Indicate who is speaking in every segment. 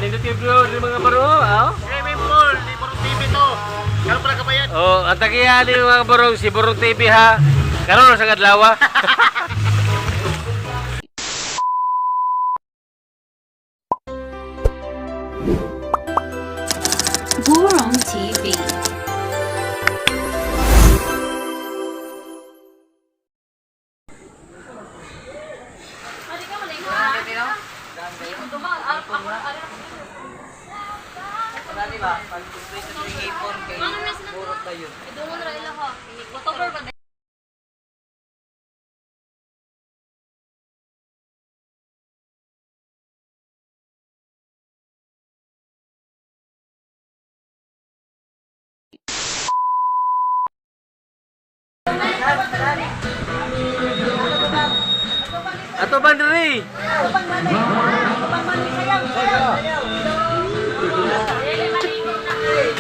Speaker 1: Nindot yung view ni mga baro, ah.
Speaker 2: Swimming pool, ni Burong TV to. Karon pala kabayan.
Speaker 1: Oh, ang tagiya ni mga barong si Burong TV ha. Karon sa kadlawa.
Speaker 3: Burong TV.
Speaker 1: Ato ba diri?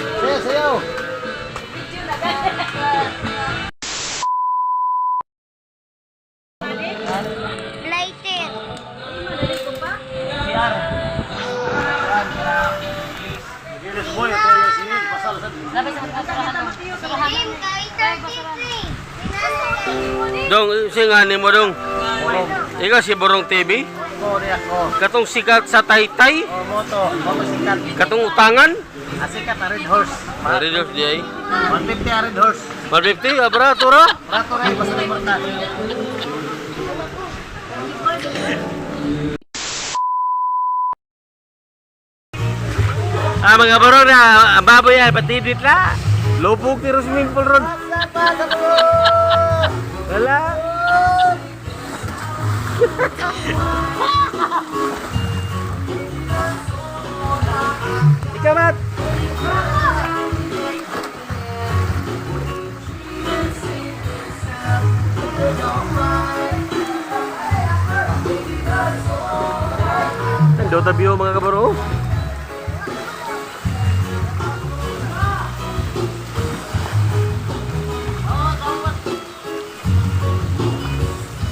Speaker 2: Sayaw, sayaw.
Speaker 4: Lighter. Game kay 33.
Speaker 1: Dong, singani mo dong. Ikaw si Burong TV?
Speaker 2: Ko niya ko.
Speaker 1: Katong sikat sa Taytay?
Speaker 2: Oh, moto. Moto sikat.
Speaker 1: Katong utangan?
Speaker 2: Ah, sikat na Red Horse.
Speaker 1: Red Horse di ay.
Speaker 2: 150 ah, Red Horse.
Speaker 1: 150, abra, tura.
Speaker 2: Rato rin, basta na importa.
Speaker 1: Ah, mga barong na, ang baboy ay, patidit la. Lubog ni swimming pool ron. Wala. Ikaw, Mat. Ang Dota view mga kabaro.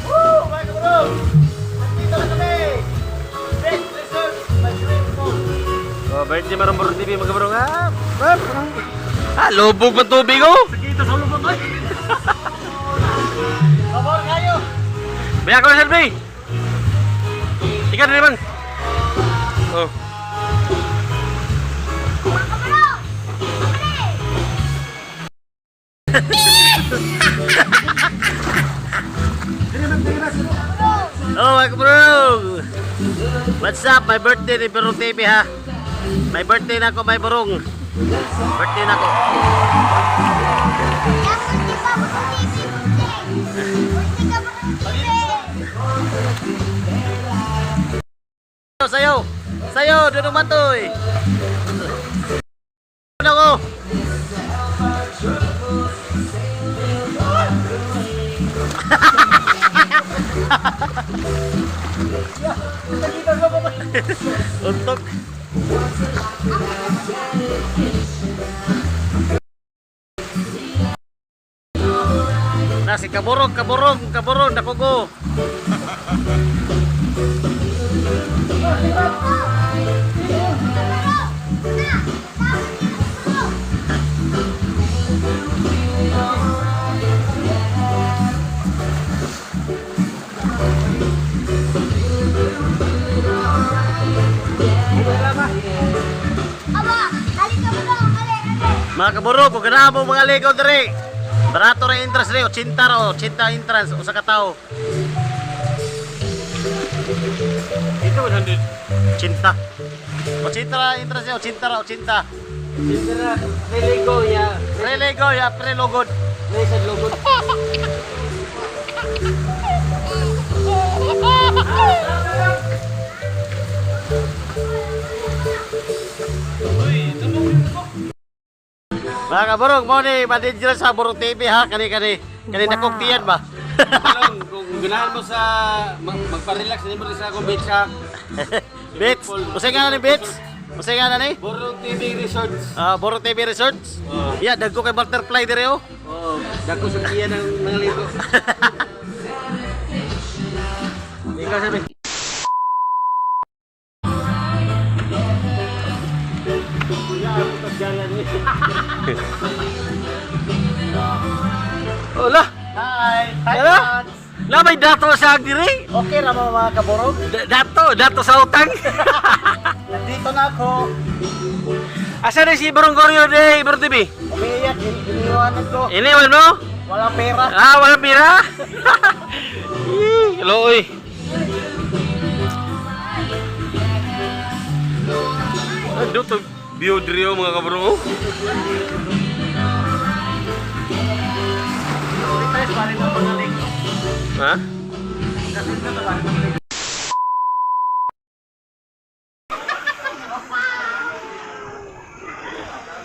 Speaker 2: Woo! Mga kabarong! Nandito na kami! Best Resort by Swimming Pool.
Speaker 1: Oh, birthday marong Burong TV mga kabaro. Ah, ah, ah, lubog pa tubig oh.
Speaker 2: Sakita sa lubog ko. Pabor kayo!
Speaker 1: Biya ko na selfie. Ikaw na naman. Oh.
Speaker 2: Oh, mga kabarong! What's up? My birthday ni Burong TV ha. My birthday na ako, may burong. Birthday na ako. Sayo! Sayo! Dudong Matoy! Ano ko? Untok. Na si Kaburong, Kaburong, Kaburong, nakugo.
Speaker 4: Aba, halika mo dong, ali, ali.
Speaker 2: Mga kaburong, kung ganahan mo mga ligaw diri. Barato ra entrance diri, 80 ra, 80 entrance usa ka tawo.
Speaker 1: Ito 100.
Speaker 2: 80. 80 ra entrance diri, 80 ra, 80.
Speaker 1: Dito na, niligo ya.
Speaker 2: Pre-ligaw ya, pre-lugod.
Speaker 1: Nasa lubog.
Speaker 2: Mga kaburong, mo ni manager sa Burong TV ha, kani kani kani nakong tiyan ba?
Speaker 1: Barong, kung ganahan mo sa magpa-relax hindi mo rin sa akong beach ha.
Speaker 2: Bits, usay nga na ni Bits? Usay nga na ni?
Speaker 1: Burong TV Resorts.
Speaker 2: Ah, Burong TV Resorts?
Speaker 1: Oo.
Speaker 2: Yeah, dagko kay butterfly dire oh.
Speaker 1: Oo, dako sa tiyan ng mga ligo. Ikaw sabi.
Speaker 2: Hi,
Speaker 1: Ano?
Speaker 2: Mats.
Speaker 1: Lamay dato sa diri.
Speaker 2: Okay ra mo, mga kaborong.
Speaker 1: Dato, dato sa utang.
Speaker 2: Nandito na ako.
Speaker 1: Asa na si Barong Goryo de Barong TV?
Speaker 2: Umiiyak, iniwanan ko.
Speaker 1: Iniwan mo?
Speaker 2: Walang pera.
Speaker 1: Ah, walang pira? Ih, hello, oy. Ano to? View diri oh, mga kabarong. Oh. Ha?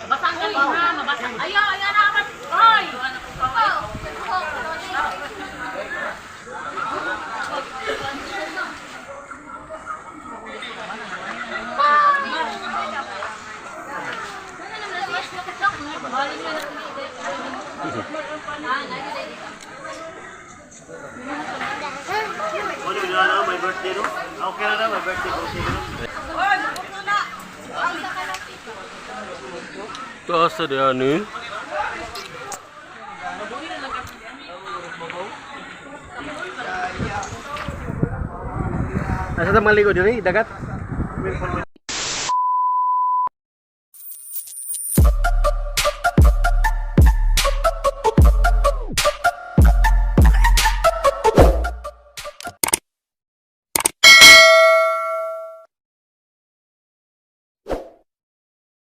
Speaker 5: Basang galing ha, mabasang. Ayaw, ayaw na naman. Hoy!
Speaker 2: Ano yun na, my birthday no? Okay na na, my birthday birthday no?
Speaker 1: Taas sa diyan eh. Asa ta maligo diri dagat?